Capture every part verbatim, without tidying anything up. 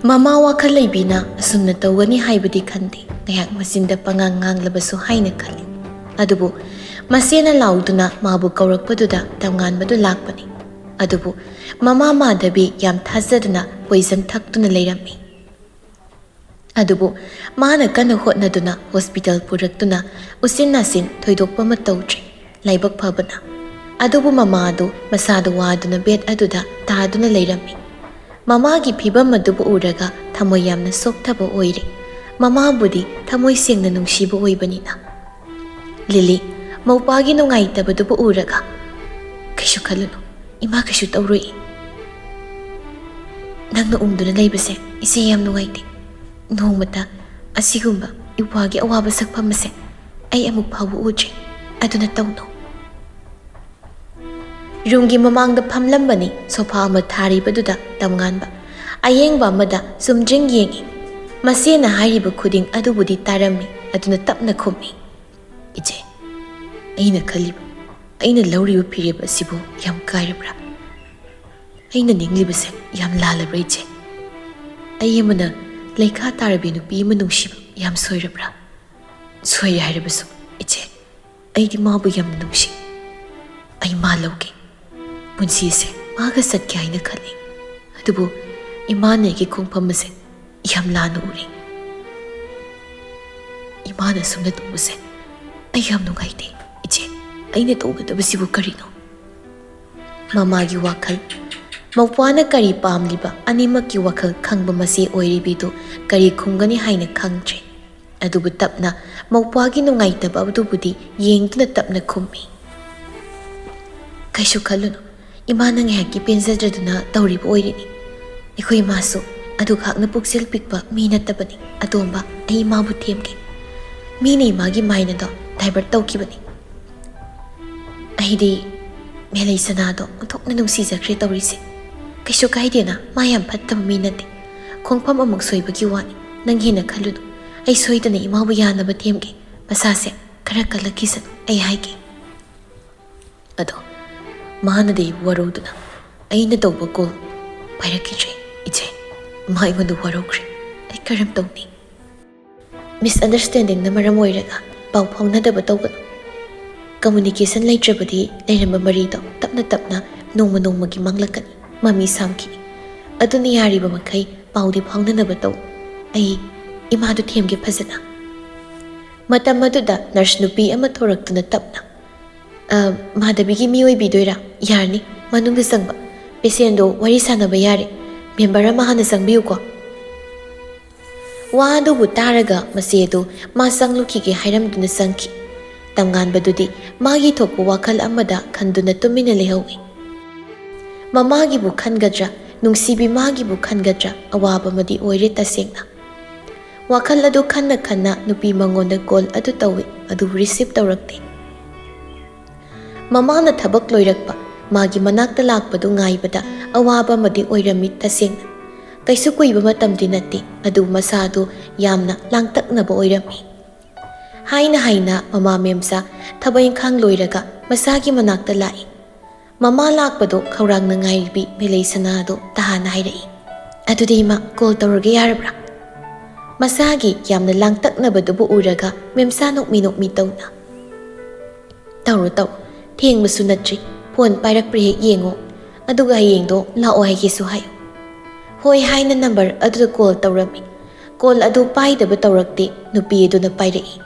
ꯃꯃꯥ ꯋꯥꯈꯜ ꯂꯩꯕꯤꯅ ꯑꯁꯨꯝꯅ ꯇꯧꯒꯅꯤ ꯍꯥꯏꯕꯗꯤ ꯈꯟꯗꯦ꯫ ꯉꯥꯏꯍꯥꯛ ꯃꯆꯤꯟꯗ ꯄꯉꯥꯡ ꯉꯥꯡꯂꯕꯁꯨ ꯍꯥꯏꯅ ꯈꯜꯂꯤ꯫ ꯑꯗꯨꯕꯨ ꯃꯆꯦꯅ ꯂꯥꯎꯗꯨꯅ ꯃꯥꯕꯨ ꯀꯧꯔꯛꯄꯗꯨꯗ ꯇꯝꯉꯥꯟꯕꯗꯨ ꯂꯥꯛꯄꯅꯤ꯫ ꯑꯗꯨꯕꯨ ꯃꯃꯥ ꯃꯥꯙꯕꯤ ꯌꯥꯝ ꯊꯥꯖꯗꯅ ꯄꯣꯏꯖꯟ ꯊꯛꯇꯨꯅ ꯂꯩꯔꯝꯃꯤ꯫ ꯑꯗꯨꯕꯨ ꯃꯥꯅ ꯀꯟꯅ ꯍꯣꯠꯅꯗꯨꯅ ꯍꯣꯁꯄꯤꯇꯥꯜ ꯄꯨꯔꯛꯇꯨꯅ ꯎꯆꯤꯟ ꯅꯥꯆꯤꯟ ꯊꯣꯏꯗꯣꯛꯄ ꯑꯃ ꯇꯧꯗ꯭ꯔꯤ꯫ ꯂꯥꯏꯕꯛ ꯐꯕꯅ꯫ ꯑꯗꯨꯕꯨ ꯃꯃꯥ ꯑꯗꯨ ꯃꯁꯥꯗꯨ ꯋꯥꯗꯨꯅ ꯕꯦꯗ ꯑꯗꯨꯗ ꯇꯥꯗꯨꯅ ꯂꯩꯔꯝꯃꯤ꯫ ꯃꯃꯥꯒꯤ ꯐꯤꯕꯝ ꯑꯗꯨꯕꯨ ꯎꯔꯒ ꯊꯃꯣꯏ ꯌꯥꯝꯅ ꯁꯣꯛꯊꯕ ꯑꯣꯏꯔꯦ꯫ ꯃꯃꯥꯕꯨꯗꯤ ꯊꯃꯣꯏ ꯁꯦꯡꯅ ꯅꯨꯡꯁꯤꯕ ꯑꯣꯏꯕꯅꯤꯅ꯫ ꯂꯤꯂꯤ, ꯃꯧꯄꯥꯒꯤ ꯅꯨꯡꯉꯥꯏꯇꯕꯗꯨꯕꯨ ꯎꯔꯒ, "ꯀꯩꯁꯨ ꯈꯜꯂꯨꯅꯨ, ꯏꯃꯥ ꯀꯩꯁꯨ ꯇꯧꯔꯣꯏ꯫ ꯅꯪꯅ ꯎꯝꯗꯨꯅ ꯂꯩꯕꯁꯦ ꯏꯆꯦ ꯌꯥꯝ ꯅꯨꯡꯉꯥꯏꯇꯦ꯫ ꯅꯣꯡꯃꯇ ꯑꯁꯤꯒꯨꯝꯕ ꯏꯄ꯭ꯋꯥꯒꯤ ꯑꯋꯥꯕ ꯁꯛꯐꯝ ꯑꯁꯦ ꯑꯩ ꯑꯃꯨꯛ ꯐꯥꯎꯕ ꯎꯗ꯭ꯔꯤ꯫ ꯑꯗꯨꯅ ꯇꯧꯅꯨ꯫" ꯔꯨꯝꯒꯤ ꯃꯃꯥꯡꯗ ꯐꯝꯂꯝꯕꯅꯤ ꯁꯣꯐꯥ ꯑꯃ ꯊꯥꯔꯤꯕꯗꯨꯗ ꯇꯝꯉꯥꯟꯕ꯫ ꯑꯌꯦꯡꯕ ꯑꯃꯗ ꯆꯨꯝꯗ꯭ꯔꯤꯡ ꯌꯦꯡꯏ꯫ ꯃꯆꯦꯅ ꯍꯥꯏꯔꯤꯕ ꯈꯨꯗꯤꯡ ꯑꯗꯨꯕꯨꯗꯤ ꯇꯥꯔꯝꯃꯤ, ꯑꯗꯨꯅ ꯇꯞꯅ ꯈꯨꯝꯃꯤ꯫ "ꯏꯆꯦ, ꯑꯩꯅ ꯈꯜꯂꯤꯕ, ꯑꯩꯅ ꯂꯧꯔꯤꯕ ꯐꯤꯔꯦꯞ ꯑꯁꯤꯕꯨ ꯌꯥꯝ ꯀꯥꯏꯔꯕ꯭ꯔꯥ? ꯑꯩꯅ ꯅꯤꯡꯂꯤꯕꯁꯦ ꯌꯥꯝ ꯂꯥꯜꯂꯕ꯭ꯔꯥ, ꯏꯆꯦ? ꯑꯩ ꯑꯃꯅ ꯂꯩꯈꯥ ꯇꯥꯔꯕꯤ ꯅꯨꯄꯤ ꯑꯃ ꯅꯨꯡꯁꯤꯕ ꯌꯥꯝ ꯁꯣꯏꯔꯕ꯭ꯔꯥ? ꯁꯣꯏꯔꯦ ꯍꯥꯏꯔꯕꯁꯨ, ꯏꯆꯦ, ꯑꯩꯗꯤ ꯃꯥꯕꯨ ꯌꯥꯝꯅ ꯅꯨꯡꯁꯤ꯫ ꯑꯩ ꯃꯥ ꯂꯧꯒꯦ꯫ ꯄꯨꯟꯁꯤꯁꯦ ꯃꯥꯒ ꯆꯠꯀꯦ ꯍꯥꯏꯅ ꯈꯜꯂꯤ꯫ ꯑꯗꯨꯕꯨ ꯏꯃꯥꯅ ꯑꯩꯒꯤ ꯈꯣꯡꯐꯝ ꯑꯁꯦ ꯌꯥꯝ ꯂꯥꯟꯅ ꯎꯔꯦ꯫ ꯏꯃꯥꯅ ꯑꯁꯨꯝꯅ ꯇꯧꯕꯁꯦ ꯑꯩ ꯌꯥꯝ ꯅꯨꯡꯉꯥꯏꯇꯦ꯫ ꯏꯆꯦ, ꯑꯩꯅ ꯇꯧꯒꯗꯕꯁꯤꯕꯨ ꯀꯔꯤꯅꯣ?" ꯃꯃꯥꯒꯤ ꯋꯥꯈꯜ, ꯃꯧꯄ꯭ꯋꯥꯅ ꯀꯔꯤ ꯄꯥꯝꯂꯤꯕ, ꯑꯅꯤꯃꯛꯀꯤ ꯋꯥꯈꯜ ꯈꯪꯕ ꯃꯆꯦ ꯑꯣꯏꯔꯤꯕꯤꯗꯨ ꯀꯔꯤ ꯈꯨꯝꯒꯅꯤ ꯍꯥꯏꯅ ꯈꯪꯗ꯭ꯔꯦ꯫ ꯑꯗꯨꯕꯨ ꯇꯞꯅ ꯃꯧꯄ꯭ꯋꯥꯒꯤ ꯅꯨꯡꯉꯥꯏꯇꯕ ꯑꯗꯨꯕꯨꯗꯤ ꯌꯦꯡꯗꯨꯅ ꯇꯞꯅ ꯈꯨꯝꯃꯤ꯫ "ꯀꯩꯁꯨ ꯈꯜꯂꯨꯅꯨ, ꯏꯃꯥꯅ ꯉꯥꯏꯍꯥꯛꯀꯤ ꯄꯦꯟꯖꯗ꯭ꯔꯗꯨꯅ ꯇꯧꯔꯤꯕ ꯑꯣꯏꯔꯤꯅꯤ꯫ ꯑꯩꯈꯣꯏ ꯏꯃꯥꯁꯨ ꯑꯗꯨꯈꯥꯛꯅ ꯄꯨꯛꯆꯦꯜ ꯄꯤꯛꯄ ꯃꯤ ꯅꯠꯇꯕꯅꯤ꯫ ꯑꯇꯣꯝꯕ, ꯑꯩ ꯏꯃꯥꯕꯨ ꯊꯦꯝꯒꯦ꯫ ꯃꯤꯅ ꯏꯃꯥꯒꯤ ꯃꯥꯏꯟ ꯑꯗꯣ ꯗꯥꯏꯚꯔꯠ ꯇꯧꯈꯤꯕꯅꯤ꯫ ꯑꯩꯗꯤ ꯃꯦꯂꯩ ꯁꯅꯥꯗꯣ ꯑꯣꯟꯊꯣꯛꯅ ꯅꯨꯡꯁꯤꯖꯈ꯭ꯔꯦ ꯇꯧꯔꯤꯁꯦ꯫ ꯀꯩꯁꯨ ꯀꯥꯏꯗꯦꯅ, ꯃꯥ ꯌꯥꯝ ꯐꯠꯇꯕ ꯃꯤ ꯅꯠꯇꯦ꯫ ꯈꯣꯡꯐꯝ ꯑꯃꯨꯛ ꯁꯣꯏꯕꯒꯤ ꯋꯥꯅꯤ꯫ ꯅꯪ ꯍꯦꯟꯅ ꯈꯜꯂꯨꯅꯨ꯫ ꯑꯩ ꯁꯣꯏꯗꯅ ꯏꯃꯥꯕꯨ ꯌꯥꯅꯕ ꯊꯦꯝꯒꯦ꯫ ꯃꯁꯥꯁꯦ ꯈꯔ ꯀꯜꯂꯛꯈꯤꯁꯅꯨ, ꯑꯩ ꯍꯥꯏꯒꯦ꯫" ꯑꯗꯣ ꯃꯥꯅꯗꯤ ꯋꯥꯔꯧꯗꯨꯅ ꯑꯩꯅ ꯇꯧꯕ ꯀꯣꯜ ꯄꯥꯏꯔꯛꯈꯤꯗ꯭ꯔꯦ, ꯏꯆꯦ꯫ ꯃꯥ ꯑꯩꯉꯣꯟꯗ ꯋꯥꯔꯧꯈ꯭ꯔꯦ꯫ ꯑꯩ ꯀꯔꯝ ꯇꯧꯅꯤ? Misunderstandingꯅ ꯃꯔꯝ ꯑꯣꯏꯔꯒ ꯄꯥꯎ ꯐꯥꯎꯅꯗꯕ ꯇꯧꯒꯅꯨ꯫ Communication ꯂꯩꯇ꯭ꯔꯕꯗꯤ ꯂꯩꯔꯝꯕ ꯃꯔꯤꯗꯣ ꯇꯞꯅ ꯇꯞꯅ ꯅꯣꯡꯃ ꯅꯣꯡꯃꯒꯤ ꯃꯥꯡꯂꯛꯀꯅꯤ, ꯃꯃꯤ ꯁꯥꯝꯈꯤꯅꯤ꯫ ꯑꯗꯨꯅ ꯌꯥꯔꯤꯕ ꯃꯈꯩ ꯄꯥꯎꯗꯤ ꯐꯥꯎꯅꯅꯕ ꯇꯧ꯫ ꯑꯩ ꯏꯃꯥꯗꯨ ꯊꯦꯝꯒꯦ ꯐꯖꯅ꯫ ꯃꯇꯝ ꯑꯗꯨꯗ nurse ꯅꯨꯄꯤ ꯑꯃ ꯊꯣꯔꯛꯇꯨꯅ ꯇꯞꯅ, "ꯑ, ꯃꯥꯙꯕꯤꯒꯤ ꯃꯤ ꯑꯣꯏꯕꯤꯗꯣꯏꯔꯥ? ꯌꯥꯔꯅꯤ, ꯃꯅꯨꯡꯗ ꯆꯪꯕ꯫ Patientꯗꯣ ꯋꯥꯔꯤ ꯁꯥꯟꯅꯕ ꯌꯥꯔꯦ꯫ Member ꯑꯃ ꯍꯥꯟꯅ ꯆꯪꯕꯤꯌꯨꯀꯣ꯫" ꯋꯥ ꯑꯗꯨꯕꯨ ꯇꯥꯔꯒ ꯃꯆꯦꯗꯨ ꯃꯥ ꯆꯪꯂꯨꯈꯤꯒꯦ ꯍꯥꯏꯔꯝꯗꯨꯅ ꯆꯪꯈꯤ꯫ ꯇꯝꯉꯥꯟꯕꯗꯨꯗꯤ ꯃꯥꯒꯤ ꯊꯣꯛꯄ ꯋꯥꯈꯜ ꯑꯃꯗ ꯈꯟꯗꯨꯅ ꯇꯨꯃꯤꯟꯅ ꯂꯩꯍꯧꯏ꯫ ꯃꯃꯥꯒꯤꯕꯨ ꯈꯟꯒꯗ꯭ꯔꯥ, ꯅꯨꯡꯁꯤꯕꯤ ꯃꯥꯒꯤꯕꯨ ꯈꯟꯒꯗ꯭ꯔꯥ, ꯑꯋꯥꯕ ꯑꯃꯗꯤ ꯑꯣꯏꯔꯦ ꯇꯁꯦꯡꯅ꯫ ꯋꯥꯈꯜ ꯑꯗꯨ ꯈꯟꯅ ꯈꯟꯅ ꯅꯨꯄꯤ ꯃꯉꯣꯟꯗ call ꯑꯗꯨ ꯇꯧꯏ, ꯑꯗꯨꯕꯨ receive ꯇꯧꯔꯛꯇꯦ꯫ ꯃꯃꯥꯅ ꯊꯕꯛ ꯂꯣꯏꯔꯛꯄ, ꯃꯥꯒꯤ ꯃꯅꯥꯛꯇ ꯂꯥꯛꯄꯗꯨ ꯉꯥꯏꯕꯗ ꯑꯋꯥꯕ ꯑꯃꯗꯤ ꯑꯣꯏꯔꯝꯃꯤ ꯇꯁꯦꯡꯅ꯫ ꯀꯩꯁꯨ ꯀꯨꯏꯕ ꯃꯇꯝꯗꯤ ꯅꯠꯇꯦ, ꯑꯗꯨ ꯃꯁꯥꯗꯨ ꯌꯥꯝꯅ ꯂꯥꯡꯇꯛꯅꯕ ꯑꯣꯏꯔꯝꯃꯤ꯫ ꯍꯥꯏꯅ ꯍꯥꯏꯅ ꯃꯃꯥ ꯃꯦꯝꯆꯥ ꯊꯕꯛ ꯏꯪꯈꯥꯡ ꯂꯣꯏꯔꯒ ꯃꯆꯥꯒꯤ ꯃꯅꯥꯛꯇ ꯂꯥꯛꯏ꯫ ꯃꯃꯥ ꯂꯥꯛꯄꯗꯣ ꯈꯧꯔꯥꯡꯅ ꯉꯥꯏꯔꯤꯕꯤ ꯃꯦꯂꯩ ꯁꯅꯥꯗꯣ ꯇꯍꯥꯅ ꯍꯥꯏꯔꯛꯏ, "ꯑꯗꯨꯗꯤ ꯏꯃꯥ, call ꯇꯧꯔꯒꯦ ꯌꯥꯔꯕ꯭ꯔꯥ?" ꯃꯆꯥꯒꯤ ꯌꯥꯝꯅ ꯂꯥꯡꯇꯛꯅꯕꯗꯨꯕꯨ ꯎꯔꯒ ꯃꯦꯝꯆꯥ ꯅꯣꯛꯃꯤ ꯅꯣꯛꯃꯤ ꯇꯧꯅ, "ꯇꯧꯔꯣ, ꯇꯧꯔꯣ, ꯊꯦꯡꯕꯁꯨ ꯅꯠꯇ꯭ꯔꯤ, phone ꯄꯥꯏꯔꯛꯄ꯭ꯔꯥ ꯍꯦꯛ ꯌꯦꯡꯉꯣ, ꯑꯗꯨꯒ ꯍꯌꯦꯡꯗꯣ ꯂꯥꯛꯑꯣ ꯍꯥꯏꯒꯦꯁꯨ ꯍꯥꯏꯌꯨ꯫" "ꯍꯣꯏ" ꯍꯥꯏꯅ number ꯑꯗꯨꯗ call ꯇꯧꯔꯝꯃꯤ꯫ Call ꯑꯗꯨ ꯄꯥꯏꯗꯕ ꯇꯧꯔꯛꯇꯦ, ꯅꯨꯄꯤ ꯑꯗꯨꯅ ꯄꯥꯏꯔꯛꯏ꯫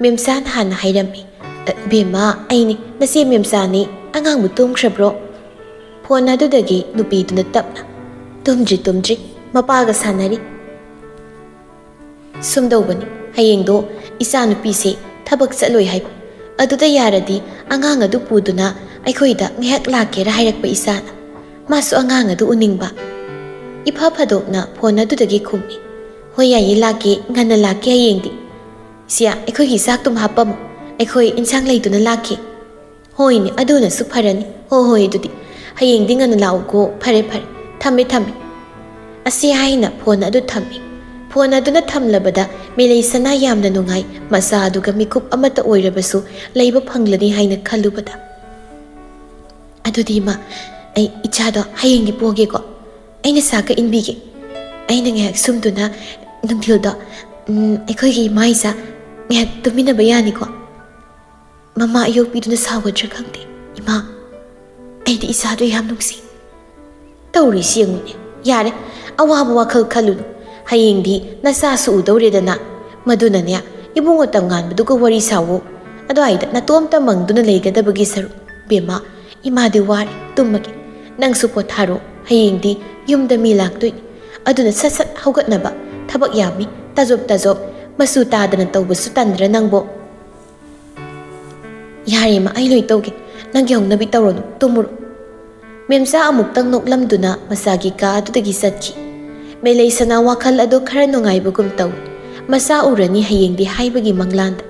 ꯃꯦꯝꯆꯥꯅ ꯍꯥꯟꯅ ꯍꯥꯏꯔꯝꯃꯤ, "ꯑ, ꯕꯦꯝꯃ, ꯑꯩꯅꯤ, ꯅꯆꯦ ꯃꯦꯝꯆꯥꯅꯤ, ꯑꯉꯥꯡꯕꯨ ꯇꯨꯝꯈ꯭ꯔꯕ꯭ꯔꯣ?" Phone ꯑꯗꯨꯗꯒꯤ ꯅꯨꯄꯤꯗꯨꯅ ꯇꯞꯅ, "ꯇꯨꯝꯗ꯭ꯔꯤ, ꯇꯨꯝꯗ꯭ꯔꯤ, ꯃꯄꯥꯒ ꯁꯥꯟꯅꯔꯤ꯫" ꯁꯨꯝꯗꯧꯕꯅꯤ, ꯍꯌꯦꯡꯗꯣ ꯏꯆꯥꯅꯨꯄꯤꯁꯦ ꯊꯕꯛ ꯆꯠꯂꯣꯏ ꯍꯥꯏꯕ꯫ ꯑꯗꯨꯗ ꯌꯥꯔꯗꯤ ꯑꯉꯥꯡ ꯑꯗꯨ ꯄꯨꯗꯨꯅ ꯑꯩꯈꯣꯏꯗ ꯉꯥꯏꯍꯥꯛ ꯂꯥꯛꯀꯦꯔꯥ ꯍꯥꯏꯔꯛꯄ ꯏꯆꯥꯅ꯫ ꯃꯥꯁꯨ ꯑꯉꯥꯡ ꯑꯗꯨ ꯎꯅꯤꯡꯕ꯫ ꯏꯐ ꯐꯗꯣꯛꯅ phone ꯑꯗꯨꯗꯒꯤ ꯈꯨꯝꯃꯤ, "ꯍꯣꯏ ꯌꯥꯏꯌꯦ, ꯂꯥꯛꯀꯦ, ꯉꯟꯅ ꯂꯥꯛꯀꯦ ꯍꯌꯦꯡꯗꯤ꯫ ꯁꯤꯌꯥ, ꯑꯩꯈꯣꯏꯒꯤ ꯆꯥꯛꯇꯨꯝ ꯍꯥꯞꯄꯝꯃꯨ, ꯑꯩꯈꯣꯏ ꯏꯟꯁꯥꯡ ꯂꯩꯗꯨꯅ ꯂꯥꯛꯀꯦ꯫" "ꯍꯣꯏꯅꯦ, ꯑꯗꯨꯅꯁꯨ ꯐꯔꯅꯤ꯫ ꯍꯣ ꯍꯣꯏ, ꯑꯗꯨꯗꯤ ꯍꯌꯦꯡꯗꯤ ꯉꯟꯅ ꯂꯥꯛꯎꯀꯣ꯫ ꯐꯔꯦ ꯐꯔꯦ, ꯊꯝꯃꯦ ꯊꯝꯃꯦ꯫" ꯑꯁꯤ ꯍꯥꯏꯅ phone ꯑꯗꯨ ꯊꯝꯃꯤ꯫ Phone ꯑꯗꯨꯅ ꯊꯝꯂꯕꯗ ꯃꯦꯂꯩ ꯁꯅꯥ ꯌꯥꯝꯅ ꯅꯨꯡꯉꯥꯏ, ꯃꯆꯥ ꯑꯗꯨꯒ ꯃꯤꯀꯨꯞ ꯑꯃꯠꯇ ꯑꯣꯏꯔꯕꯁꯨ ꯂꯩꯕ ꯐꯪꯂꯅꯤ ꯍꯥꯏꯅ ꯈꯜꯂꯨꯕꯗ꯫ "ꯑꯗꯨꯗꯤ ꯏꯃꯥ, ꯑꯩ ꯏꯆꯥꯗꯣ ꯍꯌꯦꯡꯗꯤ ꯄꯣꯒꯦꯀꯣ꯫ ꯑꯩꯅ ꯆꯥꯛꯀ ꯏꯟꯕꯤꯒꯦ꯫" ꯑꯩꯅ ꯉꯥꯏꯍꯥꯛ ꯁꯨꯝꯗꯨꯅ ꯅꯨꯡꯊꯤꯜꯗꯣ, ꯎꯝ, ꯑꯩꯈꯣꯏꯒꯤ ꯏꯃꯥ ꯏꯆꯥ ꯉꯥꯏꯍꯥꯛ ꯇꯨꯝꯃꯤꯟꯅꯕ ꯌꯥꯅꯤꯀꯣ? ꯃꯃꯥ ꯑꯌꯣꯛꯄꯤꯗꯨꯅ ꯁꯥꯎꯒꯗ꯭ꯔꯥ ꯈꯪꯗꯦ꯫ ꯏꯃꯥ, ꯑꯩꯗꯤ ꯏꯆꯥꯗꯣ ꯌꯥꯝ ꯅꯨꯡꯁꯤ꯫ ꯇꯧꯔꯤꯁꯤ ꯌꯦꯡꯉꯨꯅꯦ꯫ ꯌꯥꯔꯦ, ꯑꯋꯥꯕ ꯋꯥꯈꯜ ꯈꯜꯂꯨꯅꯨ꯫ ꯍꯌꯦꯡꯗꯤ ꯅꯆꯥꯁꯨ ꯎꯗꯧꯔꯦꯗꯅ꯫ ꯃꯗꯨꯅꯅꯦ, ꯏꯕꯨꯡꯉꯣ ꯇꯝꯉꯥꯟꯕꯗꯨꯒ ꯋꯥꯔꯤ ꯁꯥꯋꯣ꯫ ꯑꯗꯨꯋꯥꯏꯗ ꯅꯇꯣꯝꯇ ꯃꯪꯗꯨꯅ ꯂꯩꯒꯗꯕꯒꯤ ꯁꯔꯨꯛ꯫ ꯕꯦꯝꯃ, ꯏꯃꯥꯗꯤ ꯋꯥꯔꯦ, ꯇꯨꯝꯃꯒꯦ꯫ ꯅꯪꯁꯨ ꯄꯣꯊꯥꯔꯣ, ꯍꯌꯦꯡꯗꯤ ꯌꯨꯝꯗ ꯃꯤ ꯂꯥꯛꯇꯣꯏꯅꯤ꯫ ꯑꯗꯨꯅ ꯁꯠ ꯁꯠ ꯍꯧꯒꯠꯅꯕ꯫ ꯊꯕꯛ ꯌꯥꯝꯃꯤ, ꯇꯥꯖꯣꯞ ꯇꯥꯖꯣꯞ꯫ ꯃꯆꯨ ꯇꯥꯗꯅ ꯇꯧꯕꯁꯨ ꯇꯟꯗ꯭ꯔꯥ ꯅꯪꯕꯣ? ꯌꯥꯔꯦ ꯏꯃꯥ, ꯑꯩ ꯂꯣꯏ ꯇꯧꯒꯦ꯫ ꯅꯪꯒꯤ ꯍꯧꯅꯕꯤ ꯇꯧꯔꯨꯅꯨ, ꯇꯨꯝꯃꯨꯔꯣ꯫ ꯃꯦꯝꯆꯥ ꯑꯃꯨꯛꯇꯪ ꯅꯣꯛꯂꯝꯗꯨꯅ ꯃꯆꯥꯒꯤ ꯀꯥ ꯑꯗꯨꯗꯒꯤ ꯆꯠꯈꯤ꯫ ꯃꯦꯂꯩꯁꯅꯥ ꯋꯥꯈꯜ ꯑꯗꯨ ꯈꯔ ꯅꯨꯡꯉꯥꯏꯕꯒꯨꯝ ꯇꯧꯏ꯫ ꯃꯆꯥ ꯎꯔꯅꯤ ꯍꯌꯦꯡꯗꯤ ꯍꯥꯏꯕꯒꯤ ꯃꯪꯂꯥꯟꯗ꯫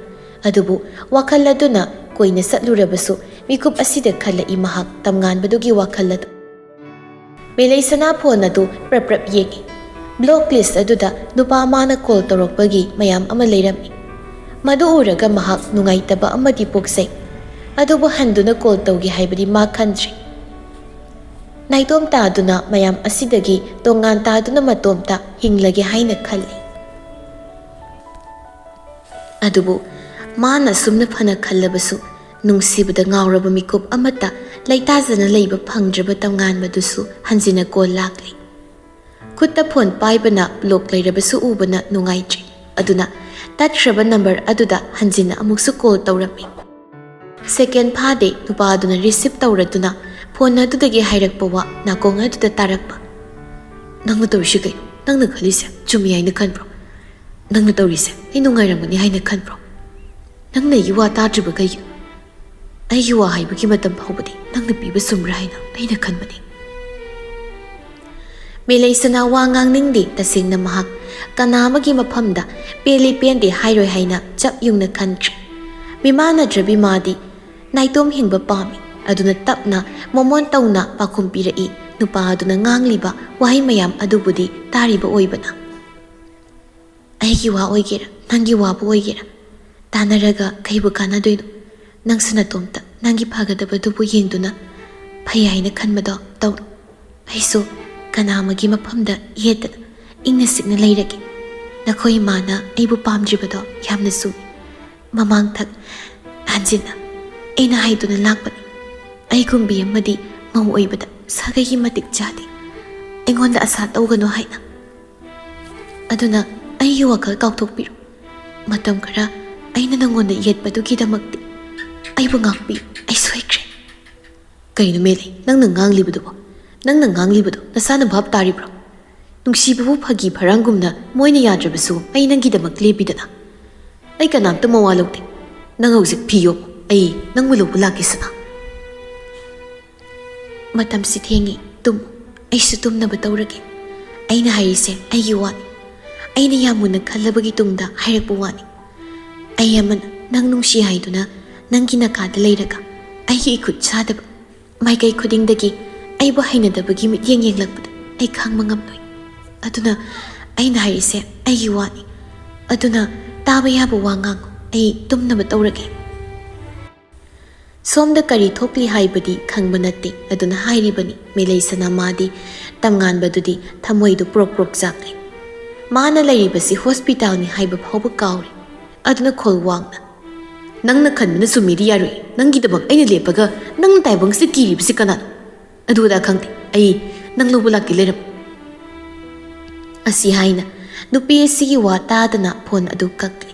ꯑꯗꯨꯕꯨ ꯋꯥꯈꯜ ꯑꯗꯨꯅ ꯀꯣꯏꯅ ꯆꯠꯂꯨꯔꯕꯁꯨ ꯃꯤꯀꯨꯞ ꯑꯁꯤꯗ ꯈꯜꯂꯛꯏ ꯃꯍꯥꯛ ꯇꯝꯉꯥꯟꯕꯗꯨꯒꯤ ꯋꯥꯈꯜ ꯑꯗꯨ꯫ ꯃꯦꯂꯩꯁꯅꯥ ꯐꯣꯟ ꯑꯗꯨ ꯄ꯭ꯔꯞ ꯄ꯭ꯔꯞ ꯌꯦꯡꯏ꯫ ꯕ꯭ꯂꯣꯛ ꯂꯤꯁ ꯑꯗꯨꯗ ꯅꯨꯄꯥ ꯑꯃꯅ ꯀꯣꯜ ꯇꯧꯔꯛꯄꯒꯤ ꯃꯌꯥꯝ ꯑꯃ ꯂꯩꯔꯝꯃꯤ꯫ ꯃꯗꯨ ꯎꯔꯒ ꯃꯍꯥꯛ ꯅꯨꯡꯉꯥꯏꯇꯕ ꯑꯃꯗꯤ ꯄꯣꯛꯆꯩ꯫ ꯑꯗꯨꯕꯨ ꯍꯟꯗꯨꯅ ꯀꯣꯜ ꯇꯧꯒꯦ ꯍꯥꯏꯕꯗꯤ ꯃꯥ ꯈꯟꯗ꯭ꯔꯤ꯫ ꯅꯥꯏꯇꯣꯝ ꯇꯥꯗꯨꯅ ꯃꯌꯥꯝ ꯑꯁꯤꯗꯒꯤ ꯇꯣꯉꯥꯟ ꯇꯥꯗꯨꯅ ꯃꯇꯣꯝꯇ ꯍꯤꯡꯂꯒꯦ ꯍꯥꯏꯅ ꯈꯜꯂꯤ꯫ ꯑꯗꯨꯕꯨ ꯃꯥꯅ ꯑꯁꯨꯝꯅ ꯐꯅ ꯈꯜꯂꯕꯁꯨ, ꯅꯨꯡꯁꯤꯕꯗ ꯉꯥꯎꯔꯕ ꯃꯤꯀꯨꯞ ꯑꯃꯠꯇ ꯂꯩꯇꯥꯖꯅ ꯂꯩꯕ ꯐꯪꯗ꯭ꯔꯕ ꯇꯝꯉꯥꯟꯕꯗꯨꯁꯨ ꯍꯟꯖꯤꯟꯅ ꯀꯣꯜ ꯂꯥꯛꯂꯤ꯫ ꯈꯨꯠꯇ ꯐꯣꯟ ꯄꯥꯏꯕꯅ ꯕ꯭ꯂꯣꯛ ꯂꯩꯔꯕꯁꯨ ꯎꯕꯅ ꯅꯨꯡꯉꯥꯏꯇ꯭ꯔꯤ꯫ ꯑꯗꯨꯅ ꯇꯠꯈ꯭ꯔꯕ ꯅꯝꯕꯔ ꯑꯗꯨꯗ ꯍꯟꯖꯤꯟꯅ ꯑꯃꯨꯛꯁꯨ ꯀꯣꯜ ꯇꯧꯔꯝꯃꯤ꯫ ꯁꯦꯀꯦꯟ ꯐꯥꯗꯦ ꯅꯨꯄꯥ ꯑꯗꯨꯅ ꯔꯤꯁꯤꯞ ꯇꯧꯔꯗꯨꯅ ꯐꯣꯟ ꯑꯗꯨꯗꯒꯤ ꯍꯥꯏꯔꯛꯄ ꯋꯥ ꯅꯥꯀꯣꯡ ꯑꯗꯨꯗ ꯇꯥꯔꯛꯄ꯫ "ꯅꯪꯅ ꯇꯧꯔꯤꯁꯤ ꯀꯩꯅꯣ? ꯅꯪꯅ ꯈꯜꯂꯤꯁꯦ ꯆꯨꯝꯃꯤ ꯍꯥꯏꯅ ꯈꯟꯕ꯭ꯔꯣ? ꯅꯪꯅ ꯇꯧꯔꯤꯁꯦ ꯑꯩ ꯅꯨꯡꯉꯥꯏꯔꯝꯒꯅꯤ ꯍꯥꯏꯅ ꯈꯟꯕ꯭ꯔꯣ? ꯅꯪꯅ ꯑꯩꯒꯤ ꯋꯥ ꯇꯥꯗ꯭ꯔꯤꯕ ꯀꯩꯒꯤꯅꯣ? ꯑꯩꯒꯤ ꯋꯥ ꯍꯥꯏꯕꯒꯤ ꯃꯇꯝ ꯐꯥꯎꯕꯗꯤ ꯅꯪꯅ ꯄꯤꯕ ꯆꯨꯝꯕ꯭ꯔꯥ ꯍꯥꯏꯅ ꯑꯩꯅ ꯈꯟꯕꯅꯤ꯫" ꯃꯦꯂꯩꯁꯅꯥ ꯋꯥ ꯉꯥꯡꯅꯤꯡꯗꯦ꯫ ꯇꯁꯦꯡꯅ ꯃꯍꯥꯛ ꯀꯅꯥ ꯑꯃꯒꯤ ꯃꯐꯝꯗ ꯄꯦꯜꯂꯤ ꯄꯦꯟꯗꯦ ꯍꯥꯏꯔꯣꯏ ꯍꯥꯏꯅ ꯆꯞ ꯌꯨꯡꯅ ꯈꯟꯈ꯭ꯔꯦ꯫ ꯃꯤꯃꯥꯟꯅꯗ꯭ꯔꯕꯤ ꯃꯥꯗꯤ ꯅꯥꯏꯇꯣꯝ ꯍꯤꯡꯕ ꯄꯥꯝꯃꯤ꯫ ꯑꯗꯨꯅ ꯇꯞꯅ ꯃꯣꯃꯣꯟ ꯇꯧꯅ ꯄꯥꯎꯈꯨꯝ ꯄꯤꯔꯛꯏ꯫ ꯅꯨꯄꯥ ꯑꯗꯨꯅ ꯉꯥꯡꯂꯤꯕ ꯋꯥꯍꯩ ꯃꯌꯥꯝ ꯑꯗꯨꯕꯨꯗꯤ ꯇꯥꯔꯤꯕ ꯑꯣꯏꯕꯅ꯫ "ꯑꯩꯒꯤ ꯋꯥ ꯑꯣꯏꯒꯦꯔꯥ, ꯅꯪꯒꯤ ꯋꯥꯕꯨ ꯑꯣꯏꯒꯦꯔꯥ, ꯇꯥꯟꯅꯔꯒ ꯀꯩꯕꯨ ꯀꯥꯟꯅꯗꯣꯏꯅꯣ? ꯅꯪꯁꯨ ꯅꯇꯣꯝꯇ ꯅꯪꯒꯤ ꯐꯒꯗꯕꯗꯨꯕꯨ ꯌꯦꯡꯗꯨꯅ ꯐꯩ ꯍꯥꯏꯅ ꯈꯟꯕꯗꯣ ꯇꯧꯔꯣ꯫ ꯑꯩꯁꯨ ꯀꯅꯥ ꯑꯃꯒꯤ ꯃꯐꯝꯗ ꯌꯦꯠꯇꯅ ꯏꯪꯅ ꯆꯤꯛꯅ ꯂꯩꯔꯒꯦ꯫ ꯅꯈꯣꯏ ꯏꯃꯥꯅ ꯑꯩꯕꯨ ꯄꯥꯝꯗ꯭ꯔꯤꯕꯗꯣ ꯌꯥꯝꯅꯁꯨ ꯎꯏ꯫ ꯃꯃꯥꯡꯊꯛ ꯍꯟꯖꯤꯟꯅ ꯑꯩꯅ ꯍꯥꯏꯗꯨꯅ ꯂꯥꯛꯄꯅꯤ꯫ ꯑꯩꯒꯨꯝꯕꯤ ꯑꯃꯗꯤ ꯃꯧ ꯑꯣꯏꯕꯗ ꯁꯥꯒꯩꯒꯤ ꯃꯇꯤꯛ ꯆꯥꯗꯦ꯫ ꯑꯩꯉꯣꯟꯗ ꯑꯁꯥ ꯇꯧꯒꯅꯨ ꯍꯥꯏꯅ꯫ ꯑꯗꯨꯅ ꯑꯩꯒꯤ ꯋꯥꯈꯜ ꯀꯥꯎꯊꯣꯛꯄꯤꯔꯣ꯫ ꯃꯇꯝ ꯈꯔ ꯑꯩꯅ ꯅꯪꯉꯣꯟꯗ ꯌꯦꯠꯄꯗꯨꯒꯤꯗꯃꯛꯇꯤ ꯑꯩꯕꯨ ꯉꯥꯛꯄꯤꯌꯨ꯫ ꯑꯩ ꯁꯣꯏꯈ꯭ꯔꯦ꯫ ꯀꯩꯅꯣ ꯃꯦꯂꯩ, ꯅꯪꯅ ꯉꯥꯡꯂꯤꯕꯗꯨꯕꯣ? ꯅꯪꯅ ꯉꯥꯡꯂꯤꯕꯗꯣ ꯅꯁꯥꯅ ꯚꯥꯞ ꯇꯥꯔꯤꯕ꯭ꯔꯣ? ꯅꯨꯡꯁꯤꯕꯕꯨ ꯐꯥꯒꯤ ꯐꯔꯥꯡꯒꯨꯝꯅ ꯃꯣꯏꯅ ꯌꯥꯗ꯭ꯔꯕꯁꯨ ꯑꯩ ꯅꯪꯒꯤꯗꯃꯛ ꯂꯦꯞꯄꯤꯗꯅ꯫ ꯑꯩ ꯀꯅꯥꯝꯇ ꯃꯋꯥ ꯂꯧꯗꯦ꯫ ꯅꯪ ꯍꯧꯖꯤꯛ ꯐꯤ ꯌꯣꯝꯃꯨ, ꯑꯩ ꯅꯪꯕꯨ ꯂꯧꯕ ꯂꯥꯛꯀꯦ ꯁꯅꯥ꯫ ꯃꯇꯝꯁꯤ ꯊꯦꯡꯉꯤ, ꯇꯨꯝꯃꯨ꯫ ꯑꯩꯁꯨ ꯇꯨꯝꯅꯕ ꯇꯧꯔꯒꯦ꯫ ꯑꯩꯅ ꯍꯥꯏꯔꯤꯁꯦ ꯑꯩꯒꯤ ꯋꯥꯅꯤ꯫ ꯑꯩꯅ ꯌꯥꯝ ꯃꯨꯟꯅ ꯈꯜꯂꯕꯒꯤ ꯇꯨꯡꯗ ꯍꯥꯏꯔꯛꯄ ꯋꯥꯅꯤ꯫ ꯑꯩ ꯑꯃꯅ ꯅꯪ ꯅꯨꯡꯁꯤ ꯍꯥꯏꯗꯨꯅ ꯅꯪꯒꯤ ꯅꯥꯀꯥꯗ ꯂꯩꯔꯒ ꯑꯩꯒꯤ ꯏꯈꯨꯠ ꯁꯥꯗꯕ ꯃꯥꯏꯀꯩ ꯈꯨꯗꯤꯡꯗꯒꯤ ꯑꯩꯕꯨ ꯍꯩꯅꯗꯕꯒꯤ ꯃꯤꯠꯌꯦꯡ ꯌꯦꯡꯂꯛꯄꯗ ꯑꯩ ꯈꯥꯡꯕ ꯉꯝꯂꯣꯏ꯫ ꯑꯗꯨꯅ ꯑꯩꯅ ꯍꯥꯏꯔꯤꯁꯦ ꯑꯩꯒꯤ ꯋꯥꯅꯤ꯫ ꯑꯗꯨꯅ ꯇꯥꯕ ꯌꯥꯕ ꯋꯥ ꯉꯥꯡꯉꯨ꯫ ꯑꯩ ꯇꯨꯝꯅꯕ ꯇꯧꯔꯒꯦ꯫ ꯁꯣꯝꯗ ꯀꯔꯤ ꯊꯣꯛꯂꯤ ꯍꯥꯏꯕꯗꯤ ꯈꯪꯕ ꯅꯠꯇꯦ, ꯑꯗꯨꯅ ꯍꯥꯏꯔꯤꯕꯅꯤ꯫ ꯃꯦꯂꯩ ꯁꯅꯥ ꯃꯥꯗꯤ ꯇꯝꯉꯥꯟꯕꯗꯨꯗꯤ ꯊꯃꯣꯏꯗꯨ ꯄ꯭ꯔꯣꯛ ꯄ꯭ꯔꯣꯛ ꯆꯥꯛꯂꯤ꯫ ꯃꯥꯅ ꯂꯩꯔꯤꯕꯁꯤ ꯍꯣꯁꯄꯤꯇꯥꯜꯅꯤ ꯍꯥꯏꯕ ꯐꯥꯎꯕ ꯀꯥꯎꯔꯦ꯫ ꯑꯗꯨꯅ ꯈꯣꯜ ꯋꯥꯡꯅ, "ꯅꯪꯅ ꯈꯟꯕꯅ ꯆꯨꯝꯃꯤꯗꯤ ꯌꯥꯔꯣꯏ꯫ ꯅꯪꯒꯤꯗꯃꯛ ꯑꯩꯅ ꯂꯦꯞꯄꯒ ꯅꯪꯅ ꯇꯥꯏꯕꯪꯁꯤꯗ ꯀꯤꯔꯤꯕꯁꯤ ꯀꯅꯥꯅꯣ? ꯑꯗꯨ ꯑꯗꯥ ꯈꯪꯗꯦ꯫ ꯑꯩ ꯅꯪ ꯂꯧꯕ ꯂꯥꯛꯀꯦ ꯂꯩꯔꯝꯃꯨ꯫" ꯑꯁꯤ ꯍꯥꯏꯅ ꯅꯨꯄꯤ ꯑꯁꯤꯒꯤ ꯋꯥ ꯇꯥꯗꯅ ꯐꯣꯟ ꯑꯗꯨ ꯀꯛꯂꯤ꯫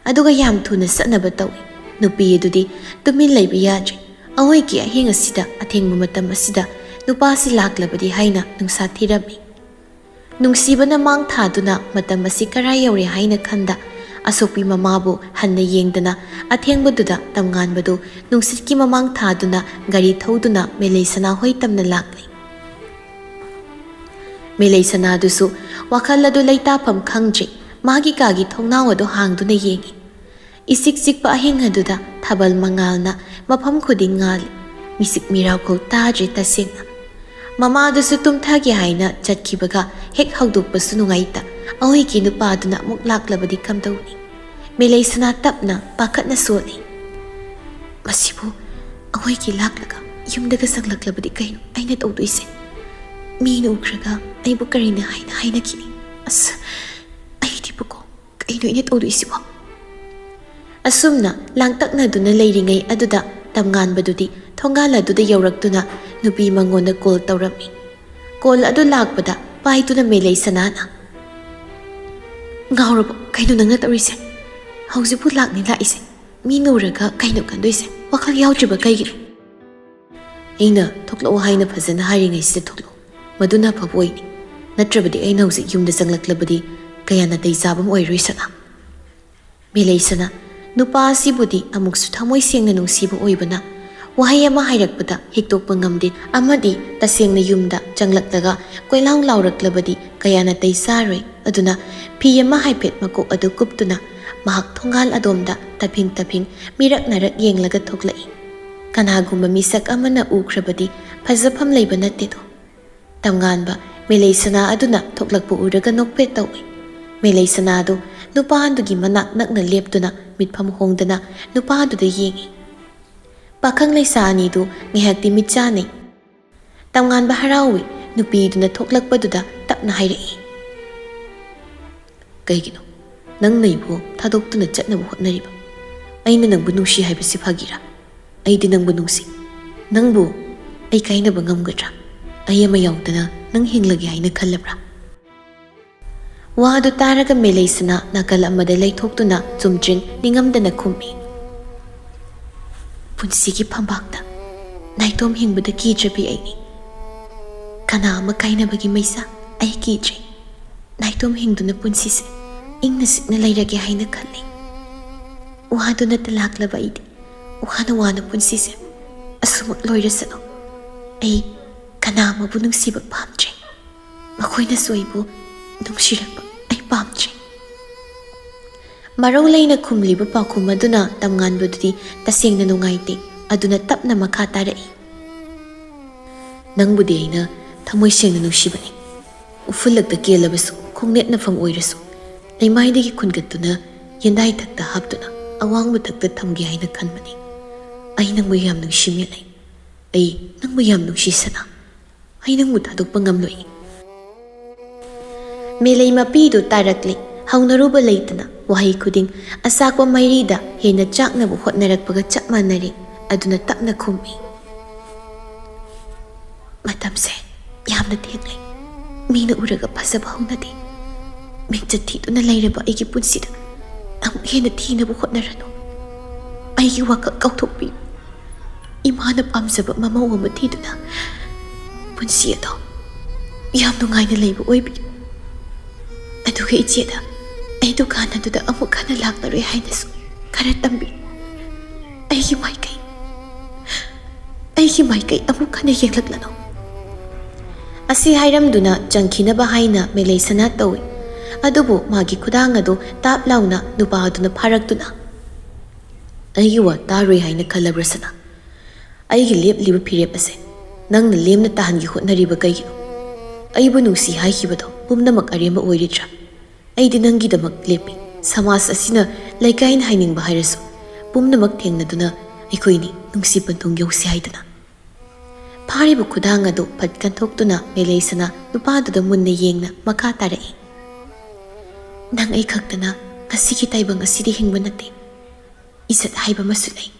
ꯑꯗꯨꯒ ꯌꯥꯝ ꯊꯨꯅ ꯆꯠꯅꯕ ꯇꯧꯏ꯫ ꯅꯨꯄꯤ ꯑꯗꯨꯗꯤ ꯇꯨꯃꯤꯟ ꯂꯩꯕ ꯌꯥꯗ꯭ꯔꯦ꯫ ꯑꯋꯣꯏꯒꯤ ꯑꯍꯤꯡ ꯑꯁꯤꯗ ꯑꯊꯦꯡꯕ ꯃꯇꯝ ꯑꯁꯤꯗ ꯅꯨꯄꯥꯁꯤ ꯂꯥꯛꯂꯕꯗꯤ ꯍꯥꯏꯅ ꯅꯨꯡꯁꯥ ꯊꯤꯔꯝꯃꯤ꯫ ꯅꯨꯡꯁꯤꯕꯅ ꯃꯥꯡ ꯊꯥꯗꯨꯅ ꯃꯇꯝ ꯑꯁꯤ ꯀꯔꯥꯏ ꯌꯧꯔꯦ ꯍꯥꯏꯅ ꯈꯟꯗ ꯑꯁꯣꯛꯄꯤ ꯃꯃꯥꯕꯨ ꯍꯟꯅ ꯌꯦꯡꯗꯅ ꯑꯊꯦꯡꯕꯗꯨꯗ ꯇꯝꯉꯥꯟꯕꯗꯨ ꯅꯨꯡꯁꯤꯠꯀꯤ ꯃꯃꯥꯡ ꯊꯥꯗꯨꯅ ꯒꯥꯔꯤ ꯊꯧꯗꯨꯅ ꯃꯦꯂꯩ ꯁꯅꯥ ꯍꯣꯏ ꯇꯝꯅ ꯂꯥꯛꯂꯤ꯫ ꯃꯦꯂꯩ ꯁꯅꯥꯗꯨꯁꯨ ꯋꯥꯈꯜ ꯑꯗꯨ ꯂꯩꯇꯥꯐꯝ ꯈꯪꯗ꯭ꯔꯦ꯫ ꯃꯥꯒꯤ ꯀꯥꯒꯤ ꯊꯣꯡꯅꯥꯎ ꯑꯗꯨ ꯍꯥꯡꯗꯨꯅ ꯌꯦꯡꯉꯤ꯫ ꯏꯆꯤꯛ ꯆꯤꯛꯄ ꯑꯍꯤꯡ ꯑꯗꯨꯗ ꯊꯥꯕꯜ ꯃꯉꯥꯜꯅ ꯃꯐꯝ ꯈꯨꯗꯤꯡ ꯉꯥꯜꯂꯤ꯫ ꯃꯤꯆꯤꯛ ꯃꯤꯔꯥꯎꯈꯣꯜ ꯇꯥꯗ꯭ꯔꯦ ꯇꯁꯦꯡꯅ꯫ ꯃꯃꯥꯗꯨꯁꯨ ꯇꯨꯝꯊꯒꯦ ꯍꯥꯏꯅ ꯆꯠꯈꯤꯕꯒ ꯍꯦꯛ ꯍꯧꯗꯣꯛꯄꯁꯨ ꯅꯨꯡꯉꯥꯏꯇ ꯑꯋꯣꯏꯒꯤ ꯅꯨꯄꯥꯗꯨꯅ ꯑꯃꯨꯛ ꯂꯥꯛꯂꯕꯗꯤ ꯀꯝꯗꯧꯅꯤ? ꯃꯦꯂꯩ ꯁꯅꯥ ꯇꯞꯅ ꯄꯥꯈꯠꯅ ꯁꯣꯜꯂꯤ꯫ "ꯃꯁꯤꯕꯨ ꯑꯋꯣꯏꯒꯤ ꯂꯥꯛꯂꯒ ꯌꯨꯝꯗꯒ ꯆꯪꯂꯛꯂꯕꯗꯤ ꯀꯩꯅꯣ ꯑꯩꯅ ꯇꯧꯗꯣꯏꯁꯦ? ꯃꯤꯅ ꯎꯈ꯭ꯔꯒ ꯑꯩꯕꯨ ꯀꯔꯤꯅ ꯍꯥꯏꯅ ꯍꯥꯏꯅꯈꯤꯅꯤ?" ꯑꯁ, ꯑꯩꯗꯤꯕꯀꯣ, ꯀꯩꯅꯣ ꯑꯩꯅ ꯇꯧꯗꯣꯏꯁꯤꯕꯣ? ꯑꯁꯨꯝꯅ ꯂꯥꯡꯇꯛꯅꯗꯨꯅ ꯂꯩꯔꯤꯉꯩ ꯑꯗꯨꯗ ꯇꯝꯉꯥꯟꯕꯗꯨꯗꯤ ꯊꯣꯡꯒꯥꯜ ꯑꯗꯨꯗ ꯌꯧꯔꯛꯇꯨꯅ ꯅꯨꯄꯤ ꯃꯉꯣꯟꯗ ꯀꯣꯜ ꯇꯧꯔꯝꯃꯤ꯫ ꯀꯣꯜ ꯑꯗꯨ ꯂꯥꯛꯄꯗ ꯄꯥꯏꯗꯨꯅ ꯃꯦꯂꯩ ꯁꯅꯥꯅ, "ꯉꯥꯎꯔꯕꯣ? ꯀꯩꯅꯣ ꯅꯪꯅ ꯇꯧꯔꯤꯁꯦ? ꯍꯧꯖꯤꯛꯄꯨ ꯂꯥꯛꯅꯤ ꯂꯥꯛꯏꯁꯦ꯫ ꯃꯤ ꯅꯨꯔꯒ ꯀꯩꯅꯣ ꯈꯟꯗꯣꯏꯁꯦ? ꯋꯥꯈꯜ ꯌꯥꯎꯗ꯭ꯔꯤꯕ ꯀꯩꯒꯤꯅꯣ?" "ꯑꯩꯅ ꯊꯣꯛꯂꯛꯑꯣ ꯍꯥꯏꯅ ꯐꯖꯅ ꯍꯥꯏꯔꯤꯉꯩꯁꯤꯗ ꯊꯣꯛꯂꯛꯑꯣ꯫ ꯃꯗꯨꯅ ꯑꯐꯕ ꯑꯣꯏꯅꯤ꯫ ꯅꯠꯇ꯭ꯔꯕꯗꯤ ꯑꯩꯅ ꯍꯧꯖꯤꯛ ꯌꯨꯝꯗ ꯆꯪꯂꯛꯂꯕꯗꯤ ꯀꯌꯥ ꯅꯥꯇꯩ ꯆꯥꯕ ꯑꯃ ꯑꯣꯏꯔꯣꯏ ꯁꯅꯥ꯫" ꯃꯦꯂꯩꯁꯅꯥ ꯅꯨꯄꯥ ꯑꯁꯤꯕꯨꯗꯤ ꯑꯃꯨꯛꯁꯨ ꯊꯃꯣꯏ ꯁꯦꯡꯅ ꯅꯨꯡꯁꯤꯕ ꯑꯣꯏꯕꯅ ꯋꯥꯍꯩ ꯑꯃ ꯍꯥꯏꯔꯛꯄꯗ ꯍꯤꯛꯇꯣꯛꯄ ꯉꯝꯗꯦ꯫ ꯑꯃꯗꯤ ꯇꯁꯦꯡꯅ ꯌꯨꯝꯗ ꯆꯪꯂꯛꯂꯒ ꯀꯣꯏꯂꯥꯎ ꯂꯥꯎꯔꯛꯂꯕꯗꯤ ꯀꯌꯥ ꯅꯥꯇꯩ ꯆꯥꯔꯣꯏ꯫ ꯑꯗꯨꯅ ꯐꯤ ꯑꯃ ꯍꯥꯏꯐꯦꯠ ꯃꯀꯣꯛ ꯑꯗꯨ ꯀꯨꯞꯇꯨꯅ ꯃꯍꯥꯛ ꯊꯣꯡꯒꯥꯜ ꯑꯗꯣꯝꯗ ꯇꯞꯐꯤꯡ ꯇꯞꯐꯤꯡ ꯃꯤꯔꯛ ꯅꯥꯔꯛ ꯌꯦꯡꯂꯒ ꯊꯣꯛꯂꯛꯏ꯫ ꯀꯅꯥꯒꯨꯝꯕ ꯃꯤꯁꯛ ꯑꯃꯅ ꯎꯈ꯭ꯔꯕꯗꯤ ꯐꯖꯐꯝ ꯂꯩꯕ ꯅꯠꯇꯦꯗꯣ꯫ ꯇꯝꯉꯥꯟꯕ ꯃꯦꯂꯩꯁꯅꯥ ꯑꯗꯨꯅ ꯊꯣꯛꯂꯛꯄ ꯎꯔꯒ ꯅꯣꯛꯐꯦꯠ ꯇꯧꯏ꯫ ꯃꯦꯂꯩꯁꯅꯥ ꯑꯗꯨ ꯅꯨꯄꯥ ꯑꯗꯨꯒꯤ ꯃꯅꯥꯛ ꯅꯛꯅ ꯂꯦꯞꯇꯨꯅ ꯃꯤꯠꯐꯝ ꯍꯣꯡꯗꯅ ꯅꯨꯄꯥ ꯑꯗꯨꯗ ꯌꯦꯡꯏ꯫ ꯄꯥꯈꯪ ꯂꯩꯁꯥ ꯑꯅꯤꯗꯨ ꯉꯥꯏꯍꯥꯛꯇꯤ ꯃꯤꯠ ꯆꯥꯟꯅꯩ꯫ ꯇꯝꯉꯥꯟꯕ ꯍꯔꯥꯎꯏ꯫ ꯅꯨꯄꯤꯗꯨꯅ ꯊꯣꯛꯂꯛꯄꯗꯨꯗ ꯇꯞꯅ ꯍꯥꯏꯔꯛꯏ, "ꯀꯩꯒꯤꯅꯣ ꯅꯪꯅ ꯑꯩꯕꯨ ꯊꯥꯗꯣꯛꯇꯨꯅ ꯆꯠꯅꯕ ꯍꯣꯠꯅꯔꯤꯕ? ꯑꯩꯅ ꯅꯪꯕꯨ ꯅꯨꯡꯁꯤ ꯍꯥꯏꯕꯁꯤ ꯐꯥꯒꯤꯔꯥ? ꯑꯩꯗꯤ ꯅꯪꯕꯨ ꯅꯨꯡꯁꯤ꯫ ꯅꯪꯕꯨ ꯑꯩ ꯀꯥꯏꯅꯕ ꯉꯝꯒꯗ꯭ꯔꯥ? ꯑꯩ ꯑꯃ ꯌꯥꯎꯗꯅ ꯅꯪ ꯍꯤꯡꯂꯒꯦ ꯍꯥꯏꯅ ꯈꯜꯂꯕ꯭ꯔꯥ?" ꯋꯥ ꯑꯗꯨ ꯇꯥꯔꯒ ꯃꯦꯂꯩꯁꯅꯥ ꯅꯥꯀꯜ ꯑꯃꯗ ꯂꯩꯊꯣꯛꯇꯨꯅ ꯆꯨꯝꯗ꯭ꯔꯤꯡ ꯅꯤꯡꯉꯝꯗꯅ ꯈꯨꯝꯃꯤ, "ꯄꯨꯟꯁꯤꯒꯤ ꯐꯝꯕꯥꯛꯇ ꯅꯥꯏꯇꯣꯝ ꯍꯤꯡꯕꯗ ꯀꯤꯗ꯭ꯔꯕꯤ ꯑꯩꯅꯤ꯫ ꯀꯅꯥ ꯑꯃ ꯀꯥꯏꯅꯕꯒꯤ ꯃꯩꯁꯥ ꯑꯩ ꯀꯤꯗ꯭ꯔꯦ꯫ ꯅꯥꯏꯇꯣꯝ ꯍꯤꯡꯗꯨꯅ ꯄꯨꯟꯁꯤꯁꯦ ꯏꯪꯅ ꯆꯤꯛꯅ ꯂꯩꯔꯒꯦ ꯍꯥꯏꯅ ꯈꯜꯂꯤ꯫ ꯋꯥꯗꯨꯅꯇ ꯂꯥꯛꯂꯕ ꯑꯩꯗꯤ ꯋꯥꯅ ꯋꯥꯅ ꯄꯨꯟꯁꯤꯁꯦ ꯑꯁꯨꯃꯛ ꯂꯣꯏꯔꯁꯅꯨ꯫ ꯑꯩ ꯀꯅꯥ ꯑꯃꯕꯨ ꯅꯨꯡꯁꯤꯕ ꯄꯥꯝꯗ꯭ꯔꯦ꯫ ꯃꯈꯣꯏꯅꯁꯨ ꯑꯩꯕꯨ ꯅꯨꯡꯁꯤꯔꯛꯄ ꯑꯩ ꯄꯥꯝꯗ꯭ꯔꯦ꯫" ꯃꯔꯧ ꯂꯩꯅ ꯈꯨꯝꯂꯤꯕ ꯄꯥꯎꯈꯨꯝ ꯑꯗꯨꯅ ꯇꯝꯉꯥꯟꯕꯗꯨꯗꯤ ꯇꯁꯦꯡꯅ ꯅꯨꯡꯉꯥꯏꯇꯦ꯫ ꯑꯗꯨꯅ ꯇꯞꯅ ꯃꯈꯥ ꯇꯥꯔꯛꯏ, "ꯅꯪꯕꯨꯗꯤ ꯑꯩꯅ ꯊꯃꯣꯏ ꯁꯦꯡꯅ ꯅꯨꯡꯁꯤꯕꯅꯤ꯫ ꯎꯐꯨꯜꯂꯛꯇ ꯀꯦꯜꯂꯕꯁꯨ, ꯈꯣꯡꯅꯦꯠ ꯅꯐꯝ ꯑꯣꯏꯔꯁꯨ, ꯂꯩꯃꯥꯏꯗꯒꯤ ꯈꯨꯟꯒꯠꯇꯨꯅ ꯌꯦꯟꯗꯥꯏ ꯊꯛꯇ ꯍꯥꯞꯇꯨꯅ ꯑꯋꯥꯡꯕ ꯊꯛꯇ ꯊꯝꯒꯦ ꯍꯥꯏꯅ ꯈꯟꯕꯅꯤ꯫ ꯑꯩ ꯅꯪꯕꯨ ꯌꯥꯝ ꯅꯨꯡꯁꯤ ꯃꯦꯂꯩ꯫ ꯑꯩ ꯅꯪꯕꯨ ꯌꯥꯝ ꯅꯨꯡꯁꯤ ꯁꯅꯥ꯫ ꯑꯩ ꯅꯪꯕꯨ ꯊꯥꯗꯣꯛꯄ ꯉꯝꯂꯣꯏ꯫" ꯃꯦꯂꯩ ꯃꯄꯤꯗꯨ ꯇꯥꯔꯛꯂꯦ꯫ ꯍꯧꯅꯔꯨꯕ ꯂꯩꯇꯅ ꯋꯥꯍꯩ ꯈꯨꯗꯤꯡ ꯑꯆꯥꯛꯄ ꯃꯩꯔꯤꯗ ꯍꯦꯟꯅ ꯆꯥꯛꯅꯕ ꯍꯣꯠꯅꯔꯛꯄꯒ ꯆꯞ ꯃꯥꯟꯅꯔꯦ꯫ ꯑꯗꯨꯅ ꯇꯞꯅ ꯈꯨꯝꯃꯤ, "ꯃꯇꯝꯁꯦ ꯌꯥꯝꯅ ꯊꯦꯡꯂꯦ꯫ ꯃꯤꯅ ꯎꯔꯒ ꯐꯖꯕ ꯍꯧꯅꯗꯦ꯫ ꯃꯤꯡꯆꯠ ꯊꯤꯗꯨꯅ ꯂꯩꯔꯕ ꯑꯩꯒꯤ ꯄꯨꯟꯁꯤꯗ ꯑꯃꯨꯛ ꯍꯦꯟꯅ ꯊꯤꯅꯕ ꯍꯣꯠꯅꯔꯅꯨ꯫ ꯑꯩꯒꯤ ꯋꯥꯈꯜ ꯀꯥꯎꯊꯣꯛꯄꯤꯌꯨ꯫ ꯏꯃꯥꯅ ꯄꯥꯝꯖꯕ ꯃꯃꯧ ꯑꯃ ꯊꯤꯗꯨꯅ ꯄꯨꯟꯁꯤ ꯑꯗꯣ ꯌꯥꯝ ꯅꯨꯡꯉꯥꯏꯅ ꯂꯩꯕ ꯑꯣꯏꯕꯤꯌꯨ꯫ ꯑꯗꯨꯒ ꯏꯆꯦꯗ ꯑꯩ ꯗꯨꯀꯥꯟ ꯑꯗꯨꯗ ꯑꯃꯨꯛ ꯍꯟꯅ ꯂꯥꯛꯂꯔꯣꯏ ꯍꯥꯏꯅꯁꯨ ꯈꯔ ꯇꯝꯕꯤꯌꯨ꯫ ꯑꯩꯒꯤ ꯃꯥꯏꯀꯩ, ꯑꯩꯒꯤ ꯃꯥꯏꯀꯩ ꯑꯃꯨꯛ ꯍꯟꯅ ꯌꯦꯡꯂꯛꯂꯅꯨ"꯫ ꯑꯁꯤ ꯍꯥꯏꯔꯝꯗꯨꯅ ꯆꯪꯈꯤꯅꯕ ꯍꯥꯏꯅ ꯃꯦꯂꯩꯁꯅꯥ ꯇꯧꯏ꯫ ꯑꯗꯨꯕꯨ ꯃꯥꯒꯤ ꯈꯨꯗꯥꯡ ꯑꯗꯨ ꯇꯥꯞ ꯂꯥꯎꯅ ꯅꯨꯄꯥ ꯑꯗꯨꯅ ꯐꯥꯔꯛꯇꯨꯅ, "ꯑꯩꯒꯤ ꯋꯥ ꯇꯥꯔꯣꯏ ꯍꯥꯏꯅ ꯈꯜꯂꯕ꯭ꯔꯥ ꯁꯅꯥ? ꯑꯩꯒꯤ ꯂꯦꯞꯂꯤꯕ ꯐꯤꯔꯦꯞ ꯑꯁꯦ ꯅꯪꯅ ꯂꯦꯝꯅ ꯇꯥꯍꯟꯒꯦ ꯍꯣꯠꯅꯔꯤꯕ ꯀꯩꯒꯤꯅꯣ? ꯑꯩꯕꯨ ꯅꯨꯡꯁꯤ ꯍꯥꯏꯈꯤꯕꯗꯣ ꯄꯨꯝꯅꯃꯛ ꯑꯔꯦꯝꯕ ꯑꯣꯏꯔꯤꯗ꯭ꯔꯥ? ꯑꯩꯗꯤ ꯅꯪꯒꯤꯗꯃꯛ ꯂꯦꯞꯄꯤ꯫ ꯁꯃꯥꯖ ꯑꯁꯤꯅ ꯂꯩꯀꯥꯏꯅ ꯍꯥꯏꯅꯤꯡꯕ ꯍꯥꯏꯔꯁꯨ ꯄꯨꯝꯅꯃꯛ ꯊꯦꯡꯅꯗꯨꯅ ꯑꯩꯈꯣꯏꯅꯤ ꯅꯨꯡꯁꯤ ꯄꯟꯊꯨꯡ ꯌꯧꯁꯤ ꯍꯥꯏꯗꯅ"꯫ ꯐꯥꯔꯤꯕ ꯈꯨꯗꯥꯡ ꯑꯗꯨ ꯐꯠ ꯀꯟꯊꯣꯛꯇꯨꯅ ꯃꯦꯂꯩꯁꯅꯥ ꯅꯨꯄꯥꯗꯨꯗ ꯃꯨꯟꯅ ꯌꯦꯡꯅ ꯃꯈꯥ ꯇꯥꯔꯛꯏ, "ꯅꯪ ꯑꯩ ꯈꯛꯇꯅ ꯉꯁꯤꯒꯤ ꯇꯥꯏꯕꯪ ꯑꯁꯤꯗ ꯍꯤꯡꯕ ꯅꯠꯇꯦ꯫ ꯏꯖꯠ ꯍꯥꯏꯕ ꯑꯃꯁꯨ ꯂꯩ꯫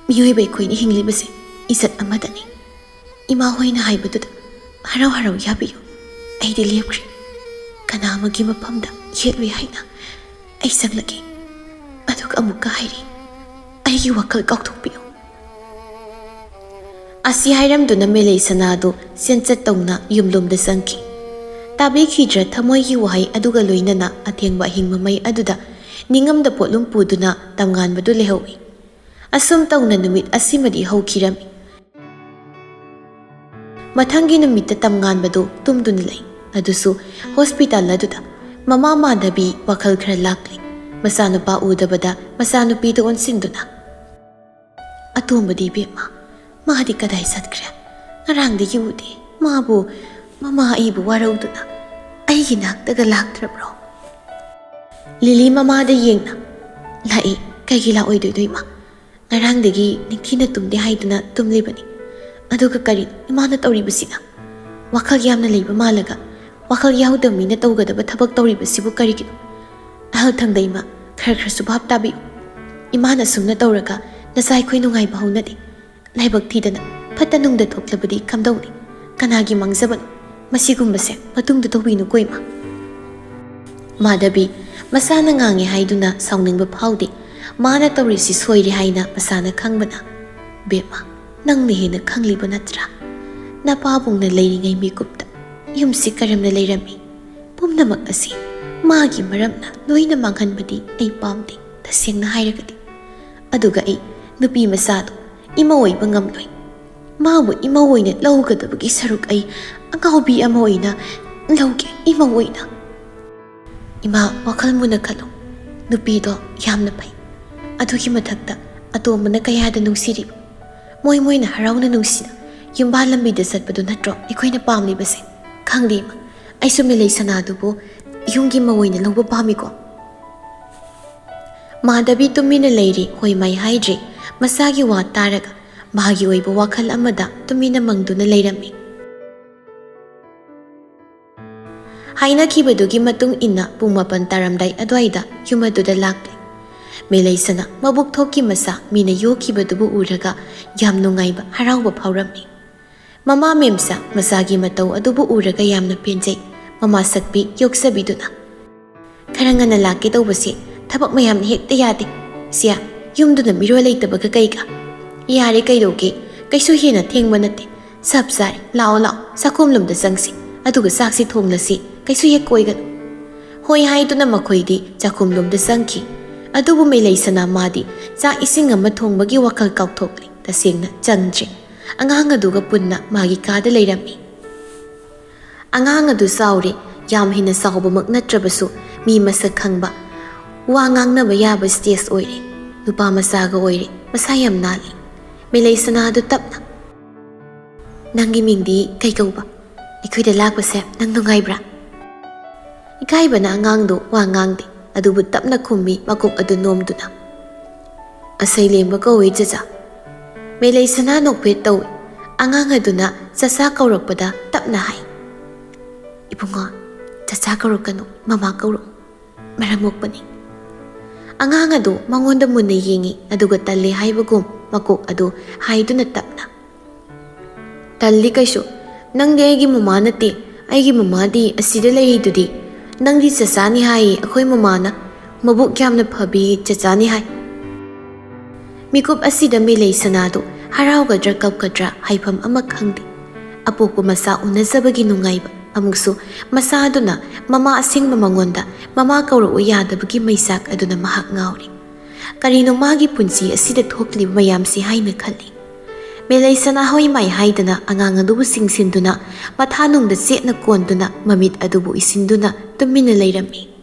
ꯃꯤꯑꯣꯏꯕ ꯑꯩꯈꯣꯏꯅ ꯍꯤꯡꯂꯤꯕꯁꯦ ꯏꯖꯠ ꯑꯃꯗꯅꯤ꯫ ꯏꯃꯥ ꯍꯣꯏꯅ ꯍꯥꯏꯕꯗꯨꯗ ꯍꯔꯥꯎ ꯍꯔꯥꯎ ꯌꯥꯕꯤꯌꯨ꯫ ꯑꯩꯗꯤ ꯂꯦꯞꯈ꯭ꯔꯦ꯫ ꯀꯅꯥ ꯑꯃꯒꯤ ꯃꯐꯝꯗ ꯌꯦꯠꯂꯣꯏ ꯍꯥꯏꯅ ꯑꯩ ꯆꯪꯂꯒꯦ꯫ ꯑꯗꯨꯒ ꯑꯃꯨꯛꯀ ꯍꯥꯏꯔꯤ, ꯑꯩꯒꯤ ꯋꯥꯈꯜ ꯀꯥꯎꯊꯣꯛꯄꯤꯌꯨ"꯫ ꯑꯁꯤ ꯍꯥꯏꯔꯝꯗꯨꯅ ꯃꯦꯂꯩ ꯁꯅꯥꯗꯨ ꯆꯦꯟꯆꯠ ꯇꯧꯅ ꯌꯨꯝꯂꯣꯝꯗ ꯆꯪꯈꯤ꯫ ꯇꯥꯕꯤꯈꯤꯗ꯭ꯔ ꯊꯃꯣꯏꯒꯤ ꯋꯥꯍꯩ ꯑꯗꯨꯒ ꯂꯣꯏꯅꯅ ꯑꯊꯦꯡꯕ ꯑꯍꯤꯡ ꯃꯃꯩ ꯑꯗꯨꯗ ꯅꯤꯡꯉꯝꯗ ꯄꯣꯠꯂꯨꯝ ꯄꯨꯗꯨꯅ ꯇꯝꯉꯥꯟꯕꯗꯨ ꯂꯩꯍꯧꯏ꯫ ꯑꯁꯨꯝ ꯇꯧꯅ ꯅꯨꯃꯤꯠ ꯑꯁꯤꯃꯗꯤ ꯍꯧꯈꯤꯔꯝꯃꯤ꯫ ꯃꯊꯪꯒꯤ ꯅꯨꯃꯤꯠꯇ ꯇꯝꯉꯥꯟꯕꯗꯨ ꯇꯨꯝꯗꯨꯅ ꯂꯩ꯫ ꯑꯗꯨꯁꯨ ꯍꯣꯁꯄꯤꯇꯥꯜ ꯑꯗꯨꯗ ꯃꯃꯥ ꯃꯥꯟꯅꯕꯤ ꯋꯥꯈꯜ ꯈꯔ ꯂꯥꯛꯂꯤ꯫ ꯃꯆꯥꯅꯨꯄꯥ ꯎꯗꯕꯗ ꯃꯆꯥꯅꯨꯄꯤꯗ ꯑꯣꯟꯁꯤꯟꯗꯨꯅ, "ꯑꯇꯣꯝꯕꯗꯤ ꯏꯕꯦꯝꯃ, ꯃꯥꯗꯤ ꯀꯗꯥꯏ ꯆꯠꯈ꯭ꯔꯦ? ꯉꯔꯥꯡꯗꯒꯤ ꯎꯗꯦ꯫ ꯃꯥꯕꯨ, ꯃꯃꯥ ꯑꯩꯕꯨ ꯋꯥꯔꯧꯗꯨꯅ ꯑꯩꯒꯤ ꯅꯥꯛꯇꯒ ꯂꯥꯛꯇ꯭ꯔꯕ꯭ꯔꯣ?" ꯂꯤꯂꯤ ꯃꯃꯥꯗ ꯌꯦꯡꯅ, "ꯂꯥꯛꯏ, ꯀꯩꯒꯤ ꯂꯥꯛꯑꯣꯏꯗꯣꯏꯅꯣ ꯏꯃꯥ? ꯉꯔꯥꯡꯗꯒꯤ ꯅꯤꯡꯊꯤꯅ ꯇꯨꯝꯗꯦ ꯍꯥꯏꯗꯨꯅ ꯇꯨꯝꯂꯤꯕꯅꯤ꯫ ꯑꯗꯨꯒ ꯀꯔꯤ ꯏꯃꯥꯅ ꯇꯧꯔꯤꯕꯁꯤꯅ? ꯋꯥꯈꯜ ꯌꯥꯝꯅ ꯂꯩꯕ ꯃꯥꯜꯂꯒ ꯋꯥꯈꯜ ꯌꯥꯎꯗꯕ ꯃꯤꯅ ꯇꯧꯒꯗꯕ ꯊꯕꯛ ꯇꯧꯔꯤꯕꯁꯤꯕꯨ ꯀꯔꯤꯒꯤꯅꯣ? ꯑꯍꯜ ꯊꯪꯗ ꯏꯃꯥ, ꯈꯔ ꯈꯔꯁꯨ ꯚꯥꯞ ꯇꯥꯕꯤꯌꯨ꯫ ꯏꯃꯥꯅ ꯑꯁꯨꯝꯅ ꯇꯧꯔꯒ ꯅꯆꯥ ꯑꯩꯈꯣꯏ ꯅꯨꯡꯉꯥꯏꯕ ꯍꯧꯅꯗꯦ꯫ ꯂꯥꯏꯕꯛ ꯊꯤꯗꯅ ꯐꯠꯇ ꯅꯨꯡꯗ ꯊꯣꯛꯂꯕꯗꯤ ꯀꯝꯗꯧꯅꯤ? ꯀꯅꯥꯒꯤ ꯃꯥꯡꯖꯕꯅꯣ? ꯃꯁꯤꯒꯨꯝꯕꯁꯦ ꯃꯇꯨꯡꯗ ꯇꯧꯕꯤꯅꯨꯀꯣ ꯏꯃꯥ꯫ ꯃꯥꯙꯕꯤ ꯃꯁꯥꯅ ꯉꯥꯡꯉꯦ ꯍꯥꯏꯗꯨꯅ ꯁꯥꯎꯅꯤꯡꯕ ꯐꯥꯎꯗꯦ꯫ ꯃꯥꯅ ꯇꯧꯔꯤꯁꯤ ꯁꯣꯏꯔꯦ ꯍꯥꯏꯅ ꯃꯁꯥꯅ ꯈꯪꯕꯅ꯫ "ꯕꯦꯝꯃ, ꯅꯪꯅ ꯍꯦꯟꯅ ꯈꯪꯂꯤꯕ ꯅꯠꯇ꯭ꯔꯥ? ꯅꯄꯥꯕꯨꯡꯅ ꯂꯩꯔꯤꯉꯩ ꯃꯤꯀꯨꯞꯇ ꯌꯨꯝꯁꯤ ꯀꯔꯝꯅ ꯂꯩꯔꯝꯃꯤ? ꯄꯨꯝꯅꯃꯛ ꯑꯁꯤ ꯃꯥꯒꯤ ꯃꯔꯝꯅ ꯂꯣꯏꯅ ꯃꯥꯡꯍꯟꯕꯗꯤ ꯑꯩ ꯄꯥꯝꯗꯦ, ꯇꯁꯦꯡꯅ ꯍꯥꯏꯔꯒꯗꯤ꯫ ꯑꯗꯨꯒ ꯑꯩ ꯅꯨꯄꯤ ꯃꯆꯥꯗꯣ ꯏꯃꯧ ꯑꯣꯏꯕ ꯉꯝꯂꯣꯏ꯫ ꯃꯥꯕꯨ ꯏꯃꯧ ꯑꯣꯏꯅ ꯂꯧꯒꯗꯕꯒꯤ ꯁꯔꯨꯛ ꯑꯩ ꯑꯉꯥꯎꯕꯤ ꯑꯃ ꯑꯣꯏꯅ ꯂꯧꯒꯦ, ꯏꯃꯧ ꯑꯣꯏꯅ꯫" "ꯏꯃꯥ, ꯋꯥꯈꯜ ꯃꯨꯟꯅ ꯈꯜꯂꯨ꯫ ꯅꯨꯄꯤꯗꯣ ꯌꯥꯝꯅ ꯐꯩ꯫ ꯑꯗꯨꯒꯤ ꯃꯊꯛꯇ ꯑꯇꯣꯝꯕꯅ ꯀꯌꯥꯗ ꯅꯨꯡꯁꯤꯔꯤꯕ꯫ ꯃꯣꯏ ꯃꯣꯏꯅ ꯍꯔꯥꯎꯅ ꯅꯨꯡꯁꯤꯅ ꯌꯨꯝꯕꯥꯜ ꯂꯝꯕꯤꯗ ꯆꯠꯄꯗꯨ ꯅꯠꯇ꯭ꯔꯣ ꯑꯩꯈꯣꯏꯅ ꯄꯥꯝꯂꯤꯕꯁꯦ? ꯈꯪꯗꯦ ꯏꯃꯥ, ꯑꯩꯁꯨ ꯃꯦꯂꯩ ꯁꯅꯥꯗꯨꯕꯨ ꯌꯨꯝꯒꯤ ꯃꯧ ꯑꯣꯏꯅ ꯂꯧꯕ ꯄꯥꯝꯃꯤꯀꯣ꯫" ꯃꯥꯙꯕꯤ ꯇꯨꯃꯤꯟꯅ ꯂꯩꯔꯤ, ꯍꯣꯏ ꯃꯥꯏ ꯍꯥꯏꯗ꯭ꯔꯤ꯫ ꯃꯆꯥꯒꯤ ꯋꯥ ꯇꯥꯔꯒ ꯃꯥꯒꯤ ꯑꯣꯏꯕ ꯋꯥꯈꯜ ꯑꯃꯗ ꯇꯨꯃꯤꯟꯅ ꯃꯪꯗꯨꯅ ꯂꯩꯔꯝꯃꯤ꯫ ꯍꯥꯏꯅꯈꯤꯕꯗꯨꯒꯤ ꯃꯇꯨꯡ ꯏꯟꯅ ꯄꯨꯡ ꯃꯥꯄꯟ ꯇꯥꯔꯝꯗꯥꯏ ꯑꯗꯨꯋꯥꯏꯗ ꯌꯨꯝ ꯑꯗꯨꯗ ꯂꯥꯛꯂꯦ꯫ ꯃꯦꯂꯩꯁꯅ ꯃꯕꯨꯛ ꯊꯣꯛꯀꯤ ꯃꯆꯥ ꯃꯤꯅ ꯌꯣꯛꯈꯤꯕꯗꯨꯕꯨ ꯎꯔꯒ ꯌꯥꯝ ꯅꯨꯡꯉꯥꯏꯕ, ꯍꯔꯥꯎꯕ ꯐꯥꯎꯔꯝꯃꯤ꯫ ꯃꯃꯥ ꯃꯦꯝꯆꯥ ꯃꯆꯥꯒꯤ ꯃꯇꯧ ꯑꯗꯨꯕꯨ ꯎꯔꯒ ꯌꯥꯝꯅ ꯄꯦꯟꯖꯩ꯫ ꯃꯃꯥ ꯁꯛꯄꯤ ꯌꯣꯛꯆꯕꯤꯗꯨꯅ, "ꯈꯔ ꯉꯟꯅ ꯂꯥꯛꯀꯦ ꯇꯧꯕꯁꯦ ꯊꯕꯛ ꯃꯌꯥꯝꯅ ꯍꯦꯛꯇ ꯌꯥꯗꯦ꯫ ꯁꯤꯌꯥ, ꯌꯨꯝꯗꯨꯅ ꯃꯤꯔꯣꯜ ꯂꯩꯇꯕꯒ ꯀꯩꯒ?" "ꯌꯥꯔꯦ ꯀꯩꯗꯧꯒꯦ, ꯀꯩꯁꯨ ꯍꯦꯟꯅ ꯊꯦꯡꯕ ꯅꯠꯇꯦ꯫ ꯆꯞ ꯆꯥꯔꯦ, ꯂꯥꯛꯑꯣ ꯂꯥꯛꯑꯣ, ꯆꯥꯛꯈꯨꯝꯂꯣꯝꯗ ꯆꯪꯁꯤ, ꯑꯗꯨꯒ ꯆꯥꯛꯁꯤ ꯊꯣꯡꯂꯁꯤ, ꯀꯩꯁꯨ ꯍꯦꯛ ꯀꯣꯏꯒꯅꯨ꯫" ꯍꯣꯏ ꯍꯥꯏꯗꯨꯅ ꯃꯈꯣꯏꯗꯤ ꯆꯥꯛꯈꯨꯝꯂꯣꯝꯗ ꯆꯪꯈꯤ꯫ ꯑꯗꯨꯕꯨ ꯃꯦꯂꯩꯁꯅꯥ ꯃꯥꯗꯤ ꯆꯥꯛ ꯏꯁꯤꯡ ꯑꯃ ꯊꯣꯡꯕꯒꯤ ꯋꯥꯈꯜ ꯀꯥꯎꯊꯣꯛꯂꯦ꯫ ꯇꯁꯦꯡꯅ ꯆꯪꯗ꯭ꯔꯦ꯫ ꯑꯉꯥꯡ ꯑꯗꯨꯒ ꯄꯨꯟꯅ ꯃꯥꯒꯤ ꯀꯥꯗ ꯂꯩꯔꯝꯃꯤ꯫ ꯑꯉꯥꯡ ꯑꯗꯨ ꯆꯥꯎꯔꯦ, ꯌꯥꯝ ꯍꯦꯟꯅ ꯆꯥꯎꯕꯃꯛ ꯅꯠꯇ꯭ꯔꯕꯁꯨ ꯃꯤ ꯃꯁꯛ ꯈꯪꯕ, ꯋꯥ ꯉꯥꯡꯅꯕ ꯌꯥꯕ stage ꯑꯣꯏꯔꯦ꯫ ꯅꯨꯄꯥ ꯃꯆꯥꯒ ꯑꯣꯏꯔꯦ, ꯃꯁꯥ ꯌꯥꯝ ꯅꯥꯜꯂꯤ꯫ ꯃꯦꯂꯩꯁꯅꯥ ꯑꯗꯨ ꯇꯞꯅ, "ꯅꯪꯒꯤ ꯃꯤꯡꯗꯤ ꯀꯩ ꯀꯧꯕ? ꯑꯩꯈꯣꯏꯗ ꯂꯥꯛꯄꯁꯦ ꯅꯪ ꯅꯨꯡꯉꯥꯏꯕ꯭ꯔꯥ?" ꯏꯀꯥꯏꯕꯅ ꯑꯉꯥꯡꯗꯨ ꯋꯥ ꯉꯥꯡꯗꯦ, ꯑꯗꯨꯕꯨ ꯇꯞꯅ ꯈꯨꯝꯃꯤ, ꯃꯀꯣꯛ ꯑꯗꯨ ꯅꯣꯝꯗꯨꯅ꯫ "ꯑꯁꯩꯂꯦꯝꯕ ꯀꯧꯏ ꯆꯆꯥ꯫" ꯃꯦꯂꯩꯁꯅꯥ ꯅꯣꯛꯐꯦꯠ ꯇꯧꯏ꯫ ꯑꯉꯥꯡ ꯑꯗꯨꯅ ꯆꯆꯥ ꯀꯧꯔꯛꯄꯗ ꯇꯞꯅ ꯍꯥꯏ, "ꯏꯕꯨꯡꯉꯣ, ꯆꯆꯥ ꯀꯧꯔꯛꯀꯅꯨ, ꯃꯃꯥ ꯀꯧꯔꯛꯎ, ꯃꯔꯝ ꯃꯣꯛꯄꯅꯤ꯫" ꯑꯉꯥꯡ ꯑꯗꯨ ꯃꯉꯣꯟꯗ ꯃꯨꯟꯅ ꯌꯦꯡꯏ, ꯑꯗꯨꯒ ꯇꯜꯂꯤ ꯍꯥꯏꯕꯒꯨꯝ ꯃꯀꯣꯛ ꯑꯗꯨ ꯍꯥꯏꯗꯨꯅ ꯇꯞꯅ, "ꯇꯜꯂꯤ ꯀꯩꯁꯨ꯫ ꯅꯪꯗꯤ ꯑꯩꯒꯤ ꯃꯃꯥ ꯅꯠꯇꯦ꯫ ꯑꯩꯒꯤ ꯃꯃꯥꯗꯤ ꯑꯁꯤꯗ ꯂꯩꯔꯤꯗꯨꯗꯤ꯫ ꯅꯪꯗꯤ ꯆꯆꯥꯅꯤ ꯍꯥꯏꯌꯦ ꯑꯩꯈꯣꯏ ꯃꯃꯥꯅ꯫ ꯃꯕꯨꯛ ꯌꯥꯝꯅ ꯐꯕꯤ ꯆꯆꯥꯅꯤ ꯍꯥꯏ꯫" ꯃꯤꯀꯨꯞ ꯑꯁꯤꯗ ꯃꯦꯂꯩ ꯁꯅꯥꯗꯨ ꯍꯔꯥꯎꯒꯗ꯭ꯔꯥ ꯀꯞꯀꯗ꯭ꯔꯥ ꯍꯥꯏꯐꯝ ꯑꯃ ꯈꯪꯗꯦ꯫ ꯑꯄꯣꯛꯄ ꯃꯆꯥ ꯎꯅꯖꯕꯒꯤ ꯅꯨꯡꯉꯥꯏꯕ, ꯑꯃꯨꯛꯁꯨ ꯃꯆꯥꯗꯨꯅ ꯃꯃꯥ ꯑꯁꯦꯡꯕ ꯃꯉꯣꯟꯗ ꯃꯃꯥ ꯀꯧꯔꯛꯎ ꯌꯥꯗꯕꯒꯤ ꯃꯩꯆꯥꯛ ꯑꯗꯨꯅ ꯃꯍꯥꯛ ꯉꯥꯎꯔꯤ꯫ ꯀꯔꯤꯅꯣ ꯃꯥꯒꯤ ꯄꯨꯟꯁꯤ ꯑꯁꯤꯗ ꯊꯣꯛꯂꯤꯕ ꯃꯌꯥꯝꯁꯤ ꯍꯥꯏꯅ ꯈꯜꯂꯤ꯫ ꯃꯦꯂꯩ ꯁꯅꯥ ꯍꯣꯏ ꯃꯥꯏ ꯍꯥꯏꯗꯅ ꯑꯉꯥꯡ ꯑꯗꯨꯕꯨ ꯆꯤꯡꯁꯤꯟꯗꯨꯅ, ꯃꯊꯥꯅꯨꯡꯗ ꯆꯦꯠꯅ ꯀꯣꯟꯗꯨꯅ, ꯃꯃꯤꯠ ꯑꯗꯨꯕꯨ ꯏꯁꯤꯟꯗꯨꯅ ꯇꯨꯃꯤꯟꯅ ꯂꯩꯔꯝꯃꯤ꯫